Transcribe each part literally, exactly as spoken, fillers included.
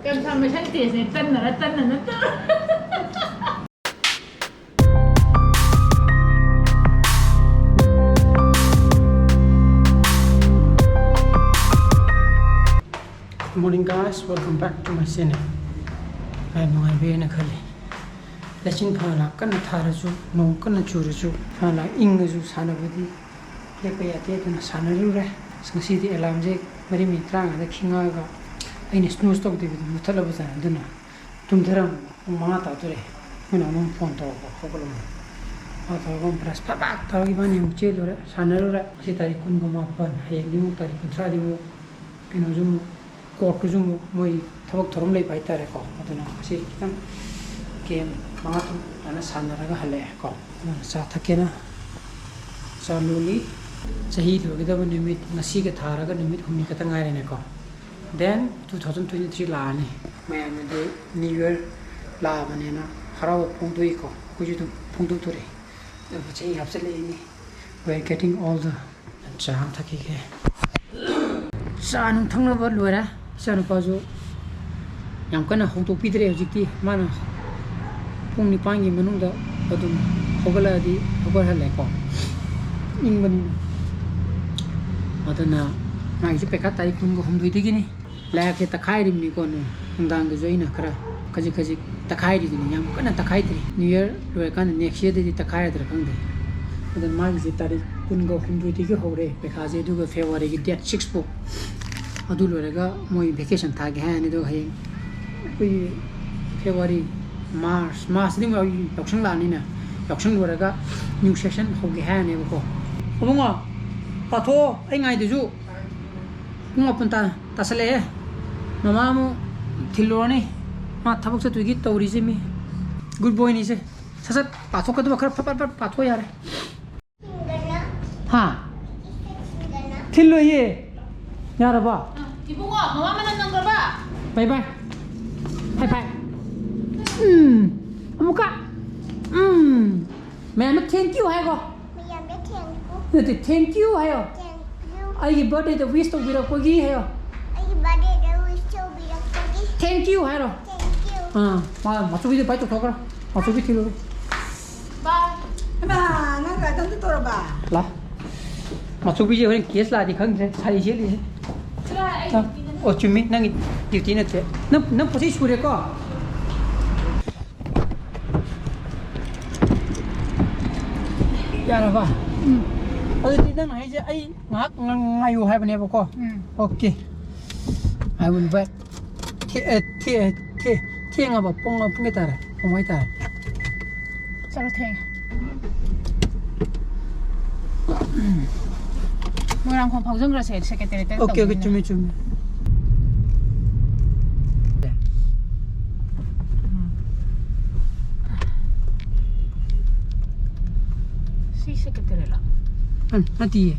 Confirmation test ꯅꯦ, ꯇꯟꯅꯔ ꯇꯟꯅ ꯅꯠꯇ꯭ꯔ? Good morning, guys, welcome back to my channel. ꯌꯥꯝ ꯅꯨꯡꯉꯥꯏꯕꯤꯔꯦꯅ ꯈꯜꯂꯤ꯫ ꯂꯩꯆꯤꯟ ꯐꯅ ꯀꯟꯅ ꯊꯥꯔꯁꯨ, ꯅꯣꯡ ꯀꯟꯅ ꯆꯨꯔꯁꯨ, ꯐꯅ ꯏꯪꯉꯁꯨ, ꯁꯥꯟꯅꯕꯗꯤ ꯂꯦꯞꯄ ꯌꯥꯗꯦ꯫ ꯑꯗꯨꯅ ꯁꯥꯟꯅꯔꯨꯔꯦ꯫ ꯑꯁ, ꯉꯁꯤꯗꯤ alarm ꯁꯦ ꯃꯔꯤ ꯃꯤꯅꯤꯠ ꯇꯔꯥꯃꯉꯥꯗ ꯈꯤꯡꯉꯛꯑꯒ ꯑꯩꯅ snooze ꯇꯧꯗꯕꯤꯗ ꯃꯨꯠꯊꯠꯂꯕꯖꯥꯠꯅꯤ꯫ ꯑꯗꯨꯅ ꯇꯨꯝꯊꯔꯝꯃꯦ꯫ ꯄꯨꯡ ꯃꯉꯥ ꯇꯥꯗꯣꯔꯦ꯫ ꯑꯩꯈꯣꯏ ꯅꯥꯎꯅ ꯐꯣꯟ ꯇꯧꯔꯛꯄ, ꯍꯧꯒꯠꯂꯝꯃꯣ꯫ ꯃꯥ ꯇꯧꯔꯒ brush ꯐꯠ ꯐꯠ ꯇꯧꯔꯒ ꯏꯕꯥꯅꯤ ꯑꯃꯨꯛ ꯆꯦꯜꯂꯨꯔꯦ, ꯁꯥꯟꯅꯔꯨꯔꯦ꯫ ꯉꯁꯤ ꯇꯥꯔꯤꯛ ꯀꯨꯟꯒ ꯃꯥꯄꯟ, ꯍꯌꯦꯡꯗꯤ ꯑꯃꯨꯛ ꯇꯥꯔꯤꯛ ꯀꯨꯟꯊ꯭ꯔꯥꯗꯤ ꯑꯃꯨꯛ ꯀꯩꯅꯣꯁꯨ ꯑꯃꯨꯛ, court ꯇꯁꯨ ꯑꯃꯨꯛ ꯃꯣꯏ ꯊꯕꯛ ꯊꯧꯔꯝ ꯂꯩꯕ ꯍꯥꯏꯇꯥꯔꯦꯀꯣ꯫ ꯑꯗꯨꯅ ꯉꯁꯤ ꯈꯤꯇꯪ game ꯃꯉꯥ ꯇꯔꯨꯛ ꯑꯗꯨꯃꯥꯏꯅ ꯁꯥꯟꯅꯔꯒ ꯍꯜꯂꯛꯑꯦꯀꯣ꯫ ꯑꯗꯨꯅ ꯆꯥ ꯊꯛꯀꯦꯅ ꯆꯥ ꯂꯣꯜꯂꯤ꯫ ꯆꯍꯤ ꯂꯣꯏꯒꯗꯕ ꯅꯨꯃꯤꯠ ꯉꯁꯤꯒ ꯊꯥꯔꯒ ꯅꯨꯃꯤꯠ ꯍꯨꯝꯅꯤ ꯈꯛꯇ ꯉꯥꯏꯔꯦꯅꯦꯀꯣ꯫ Then two thousand twenty three ꯂꯥꯛꯑꯅꯤ꯫ ꯃꯌꯥꯝꯅꯗꯤ New Year ꯂꯥꯛꯑꯕꯅꯦꯅ ꯍꯔꯥꯎꯕ ꯐꯣꯡꯗꯣꯛꯏꯀꯣ, ꯑꯩꯈꯣꯏꯁꯨ ꯑꯗꯨꯝ ꯐꯣꯡꯗꯣꯛꯇꯣꯔꯦ꯫ ꯑꯗꯨꯕꯨ ꯆꯍꯤ ꯍꯥꯞꯆꯤꯜꯂꯛꯏꯅꯤ꯫ We are getting older꯫ ꯆꯥ ꯑꯃ ꯊꯛꯈꯤꯒꯦ꯫ ꯆꯥ ꯅꯨꯡ ꯊꯛꯅꯕ ꯂꯣꯏꯔꯦ꯫ ꯏꯆꯥꯅꯨꯄꯥꯁꯨ ꯌꯥꯝ ꯀꯟꯅ ꯍꯧꯗꯣꯛꯄꯤꯗ꯭ꯔꯦ ꯍꯧꯖꯤꯛꯇꯤ꯫ ꯃꯥꯅ ꯄꯨꯡ ꯅꯤꯄꯥꯟꯒꯤ ꯃꯅꯨꯡꯗ ꯑꯗꯨꯝ ꯍꯧꯒꯠꯂꯛꯑꯗꯤ ꯍꯧꯒꯠꯍꯜꯂꯦꯀꯣ, ꯏꯪꯕꯅꯤꯅ꯫ ꯑꯗꯨꯅ ꯃꯥꯒꯤꯁꯨ ꯄꯩꯈꯥ ꯇꯥꯔꯤꯛ ꯀꯨꯟꯒ ꯍꯨꯝꯗꯣꯏꯗꯒꯤꯅꯤ꯫ ꯂꯥꯏꯔꯤꯛꯁꯦ ꯇꯛꯈꯥꯏꯔꯤꯕꯅꯤꯀꯣ, ꯅꯨꯡ-, ꯅꯨꯡꯗꯥꯡꯗꯁꯨ ꯑꯩꯅ ꯈꯔ ꯈꯖꯤꯛ ꯈꯖꯤꯛ ꯇꯛꯈꯥꯏꯔꯤꯗꯨꯅꯤ, ꯌꯥꯝ ꯀꯟꯅ ꯇꯛꯈꯥꯏꯗ꯭ꯔꯤ꯫ New Year ꯂꯣꯏꯔꯀꯥꯟꯗ next year ꯗꯗꯤ ꯇꯛꯈꯥꯏꯔꯗ꯭ꯔꯥ ꯈꯪꯗꯦ꯫ ꯑꯗꯨꯅ ꯃꯥꯒꯤꯁꯦ ꯇꯥꯔꯤꯛ ꯀꯨꯟꯒ ꯍꯨꯝꯗꯣꯏꯗꯒꯤ ꯍꯧꯔꯦ ꯄꯩꯈꯥꯁꯦ, ꯑꯗꯨꯒ February ꯒꯤ date six ꯐꯥꯎ꯫ ꯑꯗꯨ ꯂꯣꯏꯔꯒ ꯃꯣꯏ vacation ꯊꯥꯒꯦ ꯍꯥꯏꯔꯅꯤ꯫ ꯑꯗꯨꯒ ꯍꯌꯦꯡ ꯑꯩꯈꯣꯏꯒꯤ February, March, March ꯇꯗꯤ ꯑꯃꯨꯛ ꯌꯥꯎꯁꯪ ꯂꯥꯛꯑꯅꯤꯅ, ꯌꯥꯎꯁꯪ ꯂꯣꯏꯔꯒ new session ꯍꯧꯒꯦ ꯍꯥꯏꯔꯅꯦꯕꯀꯣ꯫ ꯑꯕꯨꯡꯉꯣ, ꯇꯥꯊꯣꯛꯑꯣ, ꯑꯩ ꯉꯥꯏꯗꯣꯏꯁꯨ꯫ ꯄꯨꯡ ꯃꯥꯄꯟ ꯇꯥ-, ꯇꯥꯁꯜꯂꯛꯑꯦ꯫ ꯃꯃꯥ ꯑꯃꯨꯛ ꯊꯤꯜꯂꯨꯔꯅꯤ꯫ ꯃꯥ ꯊꯕꯛ ꯆꯠꯇꯣꯏꯒꯤ ꯇꯧꯔꯤꯁꯦ ꯃꯤ꯫ Good boy ꯅꯤꯁꯦ꯫ ꯁꯠ ꯁꯠ ꯄꯥꯊꯣꯛꯀꯗꯕ ꯈꯔ ꯐꯠ ꯐꯠ ꯐꯠ ꯄꯥꯊꯣꯛ ꯌꯥꯔꯦ꯫ ꯍꯥ? ꯊꯤꯜꯂꯣꯏꯌꯦ꯫ ꯌꯥꯔꯕ? ꯏꯕꯨꯡꯉꯣ, ꯃꯃꯥ ꯃꯅꯝ ꯅꯝꯈ꯭ꯔꯕ? Bye bye꯫ Bye bye꯫ ꯎꯝ꯫ ꯑꯃꯨꯛꯀ꯫ ꯎꯝ꯫ ꯃꯌꯥꯝꯗ thank you ꯍꯥꯏꯈꯣ꯫ ꯃꯌꯥꯝꯗ thank you꯫ ꯅꯠꯇꯦ, thank you ꯍꯥꯏꯌꯣ꯫ Thank you꯫ ꯑꯩꯒꯤ birthday ꯗ wish ꯇꯧꯕꯤꯔꯛꯄꯒꯤ ꯍꯥꯏꯌꯣ꯫ ꯑꯩꯒꯤ birthday the wish ꯇꯧꯕꯤꯔꯛꯄꯒꯤ꯫ Thank you ꯍꯥꯏꯔꯣ꯫ ꯑꯥ, ꯃꯥ ꯃꯆꯨꯒꯤꯗꯤ ꯚꯥꯏ ꯇꯧꯊꯣꯛꯈ꯭ꯔꯣ꯫ ꯃꯆꯨꯒꯤ ꯊꯤꯜꯂꯨꯔꯣ꯫ ꯕꯥꯏ꯫ ꯍꯩꯃꯥ, ꯅꯪ ꯀꯥꯏꯗ ꯑꯝꯇ ꯇꯧꯔꯕ? ꯂꯥ꯫ ꯃꯆꯨꯒꯤꯁꯦ ꯍꯣꯔꯦꯟ ꯀꯦꯁ ꯂꯥꯛꯑꯗꯤ ꯈꯪꯗ꯭ꯔꯦ꯫ ꯁꯥꯔꯤ ꯁꯦꯠꯂꯤꯁꯦ꯫ ꯆꯠꯂꯣ, ꯑꯩ ꯑꯥ, duty ꯅꯠꯇꯦ꯫ ꯑꯣ, ꯆꯨꯝꯃꯤ꯫ ꯅꯪꯒꯤ duty ꯅꯠꯇꯦ꯫ ꯅꯪ, ꯅꯪ ꯄꯣꯠ ꯆꯩ ꯁꯨꯔꯦꯀꯣ? ꯌꯥꯔꯕ? ꯎꯝ꯫ ꯑꯗꯨꯗꯤ ꯅꯪꯅ ꯍꯥꯏꯁꯦ ꯑꯩ ꯉꯥꯏꯍꯥꯛ ꯉ-, ꯉꯥꯏꯌꯨ ꯍꯥꯏꯕꯅꯦꯕꯀꯣ? ꯎꯝ꯫ Okay꯫ I will wait꯫ ꯊꯦ-, ꯑꯦ, ꯊꯦ-, ꯊꯦ-, ꯊꯦꯡꯉꯕ? ꯄꯨꯡ, ꯄꯨꯡ ꯀꯌꯥ ꯇꯥꯔꯦ? ꯄꯨꯡ ꯃꯉꯥ ꯇꯥꯔꯦ꯫ ꯆꯠꯂꯣ, ꯊꯦꯡꯉꯦ꯫ ꯃꯣꯏꯔꯥꯡꯈꯣꯡ ꯐꯥꯎꯖꯟꯈ꯭ꯔꯁꯦ, secretariat ꯇ Okay, okay, ꯇꯧꯗꯣꯏꯅꯤꯅ꯫ ꯆꯨꯝꯃꯦ, ꯆꯨꯝꯃꯦ꯫ ꯎꯝ꯫ ꯁꯤ secretariat ꯂꯣ? ꯑ, ꯅꯠꯇꯤꯌꯦ꯫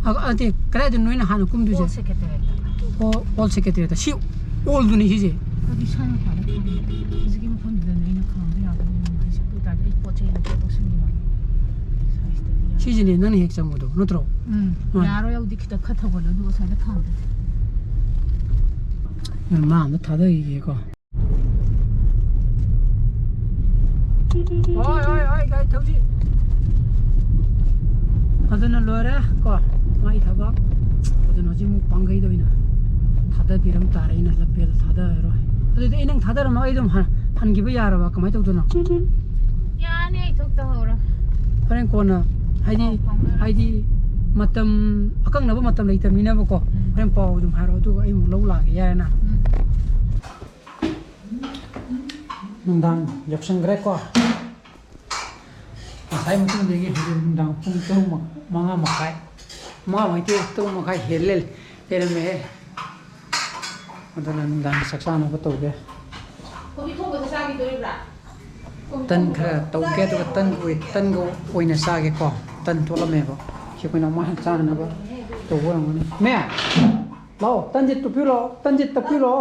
ꯑ, ꯑ, ꯅꯠꯇꯦ, ꯀꯗꯥꯏꯗꯅꯣ ꯅꯣꯏꯅ ꯍꯥꯟꯅ ꯀꯨꯝꯗꯣꯏꯁꯦ? Old secretariat ꯇ꯫ ꯑꯣ, old secretariat ꯇ꯫ ꯁꯤ old ꯗꯨꯅꯤ ꯁꯤꯁꯦ꯫ ꯑꯗꯨꯗꯤ ꯁ꯭ꯋꯥꯏ ꯃꯄꯥꯗ ꯊꯝꯃꯦ꯫ ꯍꯧꯖꯤꯛꯀꯤ ꯃꯐꯝꯗꯨꯗꯅꯦ ꯑꯩꯅ ꯈꯥꯝꯕ ꯌꯥꯗꯕ ꯌꯦꯡꯉꯝꯗꯣꯏꯁꯦ꯫ ꯑꯗꯨ ꯑꯣꯏꯇꯥꯔꯗꯤ ꯑꯩ ꯄꯣꯠ ꯆꯩ ꯂꯧꯊꯣꯛ ꯂꯧꯁꯤꯟꯒꯤ ꯋꯥꯅꯤ꯫ ꯁꯥꯏꯖꯇꯗꯤ ꯌꯥꯔꯣꯏ꯫ ꯁꯤꯁꯤꯅꯦ ꯅꯪꯅ ꯍꯦꯛ ꯆꯪꯕꯗꯣ, ꯅꯠꯇ꯭ꯔꯣ? ꯎꯝ, ꯃꯥꯅꯦ꯫ ꯌꯥꯔꯣꯏ, ꯑꯗꯨꯗꯤ ꯈꯤꯇꯪ ꯈꯔ ꯊꯧꯒꯠꯂꯣ, ꯑꯗꯨꯒ ꯁ꯭ꯋꯥꯏꯗ ꯈꯥꯝꯗꯣꯏꯁꯦ꯫ ꯃꯥ ꯑꯝꯇ ꯊꯥꯗꯈꯤꯒꯦꯀꯣ꯫ ꯍꯣꯏ, ꯍꯣꯏ, ꯍꯣꯏ, ꯒꯥꯔꯤ ꯊꯧꯁꯤ꯫ ꯑꯗꯨꯅ ꯂꯣꯏꯔꯦ ꯀꯣ, ꯃꯥꯒꯤ ꯊꯕꯛ꯫ ꯑꯗꯨꯅ ꯍꯧꯖꯤꯛ ꯑꯃꯨꯛ ꯄꯥꯡꯒꯩꯗ ꯑꯣꯏꯅ ꯊꯥꯗꯕꯤꯔꯝ ꯇꯥꯔꯦ, ꯑꯩꯅ ꯂꯝꯕꯦꯜꯗ ꯊꯥꯗꯔꯔꯣꯏ꯫ ꯑꯗꯨꯗꯤ ꯑꯩ ꯅꯪ ꯊꯥꯗꯔꯝꯃꯒ ꯑꯩ ꯑꯗꯨꯝ ꯍꯟ-, ꯍꯟꯈꯤꯕ ꯌꯥꯔꯕ? ꯀꯃꯥꯏꯅ ꯇꯧꯗꯣꯏꯅꯣ? ꯌꯥꯅꯤ, ꯑꯩ ꯊꯣꯛꯇ ꯍꯧꯔ꯫ ꯍꯣꯔꯦꯟ ꯀꯣꯟꯅ, ꯍꯥꯏꯗꯤ, ꯄꯥꯎ ꯐꯥꯎꯅꯔꯁꯤ꯫ ꯍꯥꯏꯗꯤ ꯃꯇꯝ, ꯑꯀꯛꯅꯕ ꯃꯇꯝ ꯂꯩꯇꯕꯅꯤꯅꯕꯀꯣ꯫ ꯎꯝ꯫ ꯍꯣꯔꯦꯟ ꯄꯥꯎ ꯑꯗꯨꯝ ꯍꯥꯏꯔꯛꯑꯣ, ꯑꯗꯨꯒ ꯑꯩ ꯑꯃꯨꯛ ꯂꯧ ꯂꯥꯛꯑꯒꯦ, ꯌꯥꯔꯦꯅ? ꯎꯝ꯫ ꯅꯨꯡꯗꯥꯡ ꯌꯧꯁꯟꯈ꯭ꯔꯦꯀꯣ꯫ ꯉꯁꯥꯏ ꯃꯇꯨꯡꯗꯒꯤ ꯍꯧꯖꯤꯛ ꯅꯨꯡꯗꯥꯡ ꯄꯨꯡ ꯇꯔꯨꯛ ꯃ-, ꯃꯉꯥ ꯃꯈꯥꯏ, ꯃꯉꯥ ꯃꯈꯥꯏ ꯇꯔꯨꯛ, ꯇꯔꯨꯛ ꯃꯈꯥꯏ ꯍꯦꯜꯂꯦ ꯂꯩꯔꯝꯃꯦꯍꯦ꯫ ꯑꯗꯨꯅ ꯅꯨꯡꯗꯥꯡꯒꯤ ꯆꯥꯛ ꯆꯥꯅꯕ ꯇꯧꯒꯦ꯫ ꯀꯣꯕꯤ ꯊꯣꯡꯕꯗ ꯆꯥꯈꯤꯗꯣꯔꯤꯕ꯭ꯔꯥ? ꯇꯟ ꯈꯔ ꯇꯧꯒꯦ, ꯑꯗꯨꯒ ꯇꯟꯒ ꯑꯣꯏ-, ꯇꯟꯒ ꯑꯣꯏꯅ ꯆꯥꯒꯦꯀꯣ꯫ ꯇꯟ ꯇꯣꯠꯂꯝꯃꯦꯕ꯫ ꯁꯤ ꯑꯩꯈꯣꯏꯅ ꯃꯥ ꯆꯥꯅꯅꯕ ꯇꯧꯕ ꯑꯣꯏꯔꯝꯒꯅꯤ꯫ ꯃꯦ, ꯂꯥꯛꯑꯣ, ꯇꯟꯁꯦ ꯇꯨꯞꯄꯤꯔꯣ, ꯇꯟꯁꯦ ꯇꯛꯄꯤꯔꯣ꯫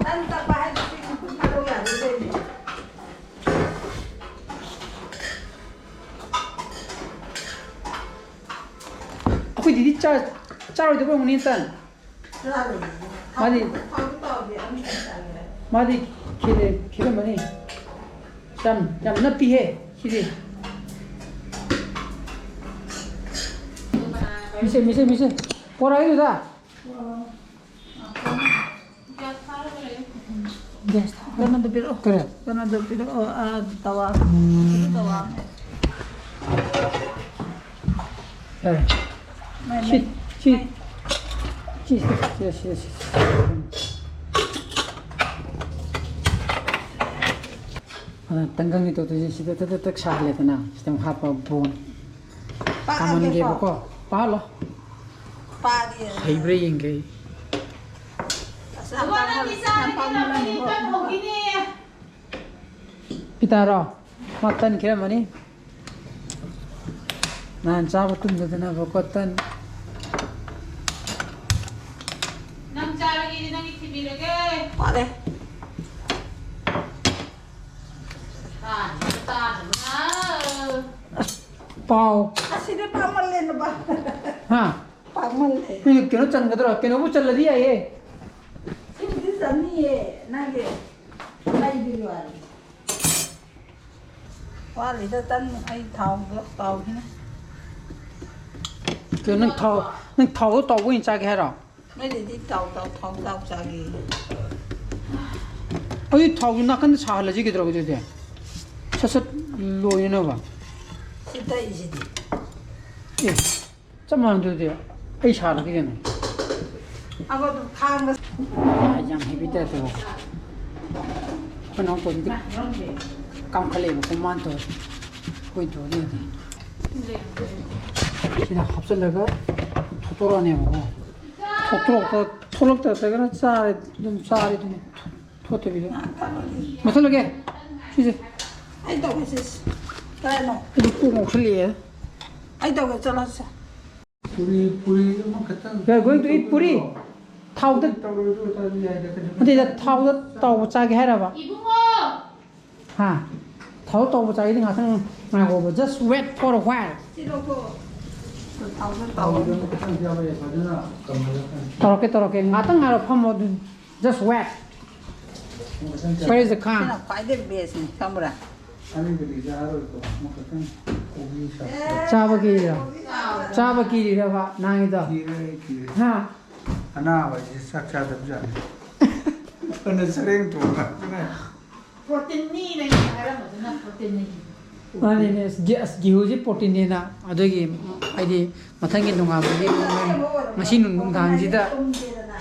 ꯇꯟ ꯇꯛꯄ ꯍꯥꯏꯗꯨꯗꯤ ꯈꯨꯠ ꯊꯥꯗꯧ ꯌꯥꯗꯣꯏ ꯇꯧꯔꯤꯅꯦ꯫ ꯑꯩꯈꯣꯏ ꯗꯤꯗꯤ ꯆꯥ-, ꯆꯥꯔꯣꯏꯗꯕ ꯑꯣꯏꯔꯝꯒꯅꯤ ꯇꯟ꯫ ꯆꯥꯔꯣꯏ꯫ ꯃꯥꯗꯤ, ꯊꯥꯎꯗꯤ ꯇꯥꯎꯗꯦ, ꯑꯅꯤ ꯈꯛꯇ ꯆꯥꯏꯌꯦ꯫ ꯃꯥꯗꯤ ꯈꯦꯠꯂꯦ-, ꯈꯦꯠꯂꯝꯃꯅꯤ꯫ ꯌꯥꯝ, ꯌꯥꯝ ꯅꯞꯄꯤꯍꯦ ꯁꯤꯗꯤ꯫ ꯃꯤꯁꯦ, ꯃꯤꯁꯦ, ꯃꯤꯁꯦ꯫ ꯄꯣꯔꯛꯑꯣ ꯗꯥꯗꯥ꯫ ꯒ꯭ꯌꯥꯁ ꯊꯥꯔꯒ ꯂꯩꯌꯨ꯫ ꯒ꯭ꯌꯥꯁ ꯊꯥ-, ꯀꯩꯅꯣꯗꯣ ꯄꯤꯔꯛꯑꯣ꯫ ꯀꯔꯤ? ꯀꯩꯅꯣꯗꯣ ꯄꯤꯔꯛꯑꯣ, ꯑꯥ, ꯇꯋꯥ꯫ ꯎꯝ꯫ ꯁꯤꯗ ꯇꯋꯥ ꯑꯃ꯫ ꯌꯥꯔꯦ꯫ ꯃꯥꯏ, ꯁꯤ, ꯃꯥꯏ, ꯁꯤ, ꯃꯥꯏ꯫ ꯁꯤ, ꯁꯤ, ꯁꯤ, ꯁꯤ, ꯁꯤ꯫ ꯑꯗ ꯇꯪꯒꯪꯒꯤ ꯇꯧꯗꯣꯏꯁꯦ ꯁꯤꯗ ꯇꯛ ꯇꯛ ꯇꯛ ꯁꯥꯍꯜꯂꯦꯗꯅ, ꯁꯤꯗ ꯑꯃꯨꯛ ꯍꯥꯞꯄ ꯕꯣꯟ꯫ ꯄꯥꯛꯑꯒꯦꯀꯣ? ꯀꯥꯃꯟꯒꯦꯕꯀꯣ꯫ ꯄꯥꯍꯜꯂꯣ꯫ ꯄꯥꯗꯤ꯫ ꯍꯩꯕ꯭ꯔꯥ ꯌꯦꯡꯒꯦ ꯑꯩ꯫ ꯑꯁ, ꯌꯥꯝ ꯄꯥꯝꯃꯜꯂꯦ, ꯌꯥꯝ ꯄꯥꯝꯃꯜꯂꯦ꯫ ꯄꯤꯇꯥꯔꯣ? ꯃꯥ ꯇꯟ ꯈꯦꯠꯂꯝꯃꯅꯤ꯫ ꯅꯍꯥꯟ ꯆꯥꯕ ꯇꯨꯝꯗꯗꯅꯕꯀꯣ ꯇꯟ꯫ ꯅꯪ ꯆꯥꯔꯒꯦꯗꯤ ꯅꯪꯒꯤ ꯊꯤꯕꯤꯔꯒꯦ꯫ ꯋꯥꯠꯂꯦ꯫ ꯆꯥꯗꯕꯅ꯫ ꯄꯥꯎ꯫ ꯑꯁꯤꯗꯤ ꯄꯥꯝꯃꯜꯂꯦ ꯅꯨꯄꯥ꯫ ꯍꯥ? ꯄꯥꯛꯃꯜꯂꯦ꯫ ꯀꯩꯅꯣ, ꯀꯩꯅꯣ ꯆꯟꯒꯗ꯭ꯔꯣ? ꯀꯩꯅꯣꯕꯨ ꯆꯜꯂꯗꯤ ꯌꯥꯏꯌꯦ꯫ ꯁꯤꯕꯨꯗꯤ ꯆꯟꯅꯤꯌꯦ, ꯅꯪꯒꯤ ꯂꯩꯗꯨꯒꯤ ꯋꯥꯅꯤ꯫ ꯋꯥꯠꯂꯤꯗ ꯇꯟ, ꯑꯩ ꯊꯥꯎꯗꯣ ꯇꯥꯎꯈꯤꯅꯤ꯫ ꯀꯩꯅꯣ, ꯅꯪ ꯊꯥꯎ, ꯅꯪ ꯊꯥꯎꯗꯣ ꯇꯥꯎꯕ ꯑꯣꯏꯅ ꯆꯥꯒꯦ ꯍꯥꯏꯔꯣ? ꯅꯣꯏꯗꯗꯤ ꯇꯥꯎ, ꯇꯥꯎ, ꯊꯥꯎ ꯇꯥꯎ ꯆꯥꯒꯦ꯫ ꯑꯗꯨꯗꯤ ꯊꯥꯎꯗꯨ ꯅꯥꯀꯟꯗ ꯁꯥꯍꯜꯂꯁꯤ ꯀꯩꯗꯧꯔꯒꯦ ꯑꯗꯨꯗꯤ? ꯁꯠ ꯁꯠ ꯂꯣꯏꯅꯅꯕ꯫ ꯁꯤ ꯇꯛꯏꯁꯤꯗꯤ꯫ ꯑꯦ, ꯆꯞ ꯃꯥꯟꯅꯗ꯭ꯔꯗꯤ ꯑꯩ ꯁꯥꯔꯒꯦ ꯀꯩꯅꯣ꯫ ꯑꯒꯣ, ꯑꯗꯨꯝ ꯈꯥꯡꯗ꯫ ꯑꯥ, ꯌꯥꯝ heavy type ꯇꯧꯕ꯫ ꯑꯩꯈꯣꯏ ꯅꯥꯎ ꯇꯣꯟꯗꯤ ꯀꯥꯝꯈꯠꯂꯛꯑꯦꯕꯀꯣ, ꯃꯥꯅ ꯇꯧꯔꯦ꯫ ꯑꯩꯈꯣꯏ ꯇꯧꯔꯗꯤ ꯌꯥꯗꯦ꯫ ꯁꯤꯗ ꯍꯥꯞꯆꯤꯜꯂꯒ ꯊꯣꯠꯇꯣꯔꯛꯑꯅꯦꯕꯀꯣ꯫ ꯊꯣꯛꯇꯣꯔꯛꯇ-, ꯊꯣꯛꯂꯛꯇ꯭ꯔꯒꯅ ꯆꯥꯔꯦ, ꯑꯗꯨꯝ ꯆꯥꯔꯦ ꯑꯗꯨꯅꯤ꯫ ꯊꯣꯠꯇꯕꯤꯗ꯫ ꯃꯨꯠꯊꯠꯂꯒꯦ꯫ ꯁꯤꯁꯦ꯫ ꯑꯩ ꯇꯧꯒꯦ, ꯁꯤꯁꯦ꯫ ꯀꯩꯅꯣ? ꯑꯩꯗꯤ ꯀꯣꯛ ꯉꯥꯎꯁꯜꯂꯛꯑꯦ꯫ ꯑꯩ ꯇꯧꯒꯦ, ꯆꯠꯂꯣ, ꯁꯦ꯫ ꯄꯨꯔꯤ, ꯄꯨꯔꯤ ꯑꯃꯈꯛꯇꯪ We are going to eat ꯄꯨꯔꯤ꯫ ꯊꯥꯎꯗ ꯇꯧꯔꯣꯏꯗ ꯑꯣꯏꯇꯥꯔꯗꯤ ꯌꯥꯏꯗ, ꯀꯩꯅꯣ꯫ ꯅꯠꯇꯦꯗ, ꯊꯥꯎꯗ ꯇꯥꯎꯕ ꯆꯥꯒꯦ ꯍꯥꯏꯔꯕ? ꯏꯕꯨꯡꯉꯣ! ꯍꯥ? ꯊꯥꯎꯗ ꯇꯥꯎꯕ ꯆꯥꯒꯦꯗꯤ ꯉꯥꯛꯇꯪ ꯉꯥꯏꯈꯣꯕ꯫ Just wait for a while꯫ ꯁꯤ ꯂꯧꯊꯣꯛꯑꯣ꯫ ꯇꯧꯗꯅ ꯈꯤꯇꯪ ꯆꯥꯕ ꯌꯥꯏ, ꯐꯖꯅ ꯀꯪꯍꯜꯂꯒ꯫ ꯇꯧꯔꯛꯀꯦ, ꯇꯧꯔꯛꯀꯦ꯫ ꯉꯥꯛꯇꯪ ꯉꯥꯏꯔꯣ, ꯐꯝꯃꯣ ꯑꯗꯨꯝ꯫ Just wait꯫ ꯈꯤꯇꯪ ꯆꯥꯕ꯫ Where is the ꯈꯥꯡ? ꯁꯤꯅ ꯈ꯭ꯋꯥꯏꯗꯩ bestꯅꯤ, ꯈꯪꯕ꯭ꯔꯥ? ꯑꯅꯤꯗꯨꯗꯤ ꯆꯥꯔꯣꯏꯀꯣ, ꯑꯃꯈꯛꯇꯪ ꯀꯣꯕꯤ ꯁꯥꯛ ꯆꯥꯕ ꯀꯤꯔꯤꯔꯣ? ꯆꯥꯕ ꯀꯤꯔꯤꯔꯕ ꯅꯪꯒꯤꯗꯣ? ꯀꯤꯔꯦ, ꯑꯩ ꯀꯤꯔꯦ꯫ ꯍꯥ? ꯑꯅꯥꯕ ꯍꯥꯏꯁꯦ ꯆꯥꯛ ꯆꯥꯗꯕ ꯖꯥꯠꯅꯤ꯫ ꯑꯗꯨꯅ ꯆꯔꯦꯡ ꯊꯣꯡꯉꯒ꯫ Proteinꯅꯤ ꯅꯪ ꯍꯥꯏꯔꯝꯕꯗꯨꯅ proteinꯅꯤ꯫ ꯃꯥꯅꯤꯅꯦ, ꯑꯁ, ꯒꯦ-, ꯑꯁ, ꯒꯦꯍꯨꯁꯦ proteinꯅꯦꯅ꯫ ꯑꯗꯨꯒꯤ ꯍꯥꯏꯗꯤ ꯃꯊꯪꯒꯤ ꯅꯣꯡꯉꯥꯟꯕꯒꯤ ꯉꯁꯤ ꯅꯨꯡꯗꯥꯡꯁꯤꯗ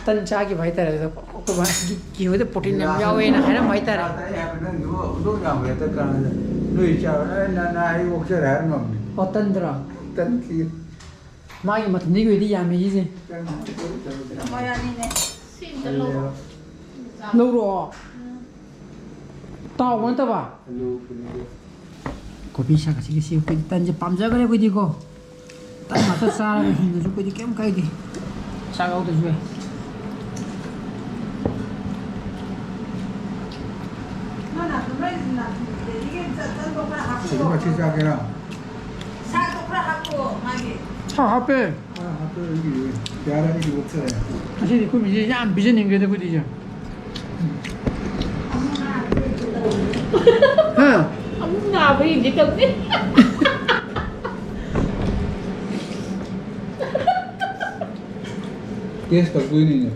ꯇꯟ ꯆꯥꯈꯤꯕ ꯍꯥꯏꯇꯥꯔꯦ꯫ ꯑꯗꯣ ꯑꯩꯈꯣꯏ ꯕꯥ, "ꯑꯁ, ꯒꯦꯍꯨꯗ protein ꯌꯥꯝ ꯌꯥꯎꯋꯦꯅ" ꯍꯥꯏꯔꯝꯕ ꯍꯥꯏꯇꯥꯔꯦ꯫ ꯆꯥꯗ ꯌꯥꯕ ꯅꯪꯒꯤꯕꯨ ꯍꯧꯗꯣꯡ ꯌꯥꯝ ꯍꯦꯛꯇ ꯀꯥꯟꯅꯗ ꯅꯣꯏ ꯆꯥꯕ, ꯑꯦ, ꯅ-, ꯅ-, ꯑꯩ ꯑꯣꯛꯆꯔꯦ ꯍꯥꯏꯔꯝꯃꯕꯅꯤ꯫ ꯑꯣ, ꯇꯟꯗ꯭ꯔꯣ? ꯇꯟ ꯊꯤ꯫ ꯃꯥꯒꯤ ꯃꯊꯟꯗꯒꯤ ꯑꯣꯏꯗꯤ ꯌꯥꯝꯃꯦ ꯁꯤꯁꯦ꯫ ꯇꯟ ꯊꯤ꯫ ꯃꯣꯏ ꯑꯅꯤꯅꯦ꯫ ꯁꯤ ꯑꯝꯇ ꯂꯧꯔꯣ꯫ ꯂꯧꯔꯣ꯫ ꯇꯥꯎꯕ ꯅꯠꯇꯕ? ꯑꯂꯨ ꯀꯩꯅꯣꯗꯣ꯫ ꯀꯣꯕꯤ ꯁꯥꯛ ꯑꯁꯤꯒꯤ ꯁꯤ ꯑꯩꯈꯣꯏꯗꯤ ꯇꯟꯁꯦ ꯄꯥꯝꯖꯈ꯭ꯔꯦ ꯑꯩꯈꯣꯏꯗꯤꯀꯣ꯫ ꯇꯟ ꯉꯥꯛꯇ ꯆꯥꯔꯒ ꯍꯤꯡꯉꯁꯨ ꯑꯩꯈꯣꯏꯗꯤ ꯀꯩꯝ ꯀꯥꯏꯗꯦ꯫ ꯆꯥꯛ ꯌꯥꯎꯗ꯭ꯔꯁꯨ ꯌꯥꯏ꯫ ꯁꯤꯗꯤ ꯃꯊꯤ ꯆꯥꯒꯦꯔꯥ? ꯁꯥ ꯍꯥꯞꯄꯦ꯫ ꯉꯁꯤꯗꯤ ꯑꯩꯈꯣꯏ ꯃꯤꯁꯦ ꯌꯥꯝ ꯄꯤꯖꯅꯤꯡꯈ꯭ꯔꯦꯗ ꯑꯩꯈꯣꯏꯗꯤ ꯏꯆꯦ꯫ ꯍꯥ? ꯑꯃꯨꯛ ꯅꯥꯕ ꯌꯦꯡꯒꯦ ꯇꯧꯅꯤ꯫ Test ꯇꯧꯗꯣꯏꯅꯤꯅꯦ꯫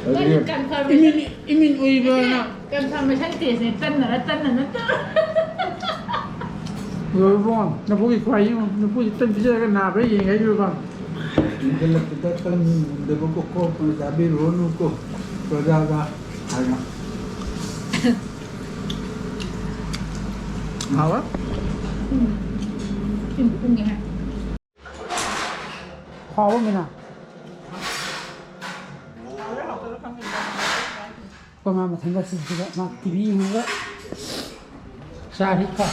ꯅꯪ ꯑꯗꯨꯗꯤ confirmation ꯏꯃꯤꯟ, ꯏꯃꯤꯟ ꯎꯏꯕꯅ꯫ Confirmation testꯅꯦ, ꯇꯟꯅꯔ ꯇꯟꯅ ꯅꯠꯇ꯭ꯔꯣ? ꯂꯣꯏꯔꯕꯣ? ꯅꯄꯨꯒꯤ ꯈ꯭ꯋꯥꯏ ꯌꯦꯡꯉꯣ꯫ ꯅꯄꯨꯒꯤ ꯇꯟ ꯄꯤꯖꯔꯒ ꯅꯥꯕ꯭ꯔꯥ ꯌꯦꯡꯒꯦ ꯍꯥꯏꯕꯤꯔꯕ? ꯏꯟꯈꯠꯂꯛꯄꯗ ꯇꯟꯗꯕ ꯀꯣꯛ ꯀꯣꯛꯇꯅ ꯆꯥꯕꯤꯔꯨꯔꯅꯨꯀꯣ꯫ ꯄ꯭ꯔꯖꯥꯗ ꯍꯥꯏꯅ꯫ ꯍꯥꯎꯕ꯭ꯔꯥ? ꯎꯝ꯫ ꯁꯤ ꯄꯨꯡꯉꯦ ꯍꯥꯏ꯫ ꯍꯥꯎꯕ ꯃꯤꯅ꯫ ꯑꯩꯈꯣꯏ ꯃꯥ ꯃꯊꯟꯇ ꯁꯤꯁꯤꯗ ꯃꯥ ꯇꯤ ꯚꯤ ꯌꯦꯡꯉꯒ ꯆꯥꯔꯤ꯫ ꯀꯣ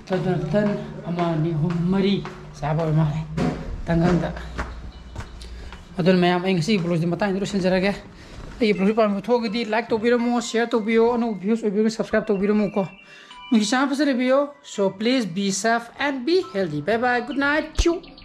ꯇꯟ, ꯇꯟ ꯑꯃ, ꯑꯅꯤ, ꯑꯍꯨꯝ, ꯃꯔꯤ ꯆꯥꯕ ꯑꯣꯏ ꯃꯥꯜꯂꯦ ꯇꯪꯒꯪꯗ꯫ ꯑꯗꯨꯅ ꯃꯌꯥꯝ, ꯑꯩ ꯉꯁꯤꯒꯤ vlogꯁꯤ ꯃꯇꯥꯡꯁꯤꯗ ꯂꯣꯏꯁꯤꯟꯖꯔꯒꯦ꯫ ꯑꯩꯒꯤ vlogꯁꯤ ꯄꯥꯝꯕꯤꯕ ꯊꯣꯛꯑꯒꯗꯤ like ꯇꯧꯕꯤꯔꯝꯃꯣ, share ꯇꯧꯕꯤꯌꯣ, ꯑꯅꯧꯕ viewers ꯑꯣꯏꯕꯤꯔꯒ subscribe ꯇꯧꯕꯤꯔꯝꯃꯨꯀꯣ꯫ ꯅꯣꯏꯒꯤ ꯆꯥ ꯐꯖꯅ ꯏꯕꯤꯌꯣ꯫ So please be safe and be healthy. Bye bye. Good night. Chew.